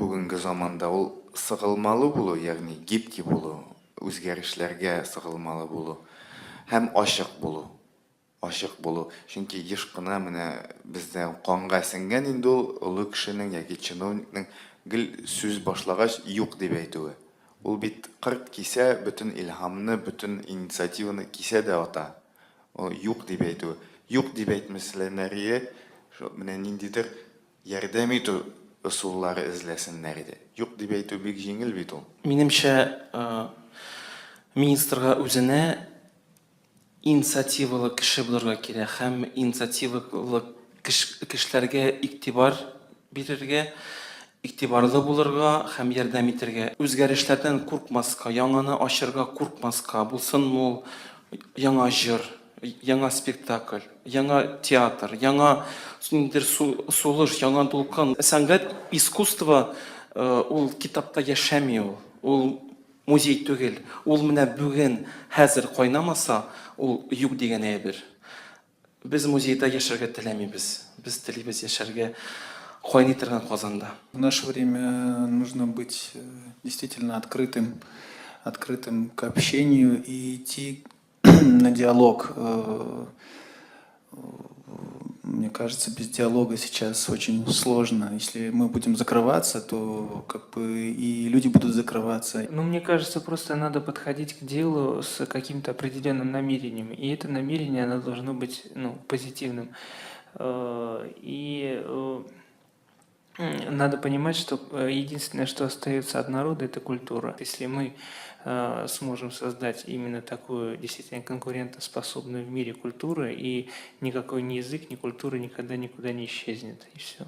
бүгенге заманда, ул сыгылмалы булу, ягъни гибкий булу, үзгәрешләргә сыгылмалы булу һәм ачык булу. Ачык булу. Чөнки еш кына менә бездә канга сеңгән инде ул олы кешенең яки чиновникның гел сүз башлагач юк дип әйтүе. Ул бит кырт кисә, бөтен илһамны, бөтен инициативаны кисә дә ата. Ул юк дип әйтүе. Юк дип әйтмәсләнәрие, шул менә ниндидер ярдәм итү ысуллары эзләсеннәр иде. Юк дип әйтү бик җиңел бит ул. Минемчә, министрга үзенә инициативалы кеше булырга кирәк һәм инициативалы кешеләргә игътибар бирергә, игътибарлы булырга һәм ярдәм итәргә. Үзгәрешләрдән куркмаска, яңаны ачырга куркмаска, булсынмы ул яңа җыр, яңа спектакль, яңа театр, яңа ниндидер сулыш, яңа дулкын. Сәнгать, искусство ул китапта яшәми ул. Ул музей түгел. Ул менә бүген, хәзер кайнамаса, ул юк дигән әйбер. Без музейда яшәргә теләмибез. Без телибез яшәргә кайный торган Казанда. В наше время нужно быть действительно открытым, открытым к общению и идти на диалог. Мне кажется, без диалога сейчас очень сложно. Если мы будем закрываться, то как бы и люди будут закрываться. Ну, мне кажется, просто надо подходить к делу с каким-то определенным намерением. И это намерение, оно должно быть, ну, позитивным. И надо понимать, что единственное, что остается от народа, это культура. Если мы сможем создать именно такую действительно конкурентоспособную в мире культуру, и никакой ни язык, ни культура никогда никуда не исчезнет. И все.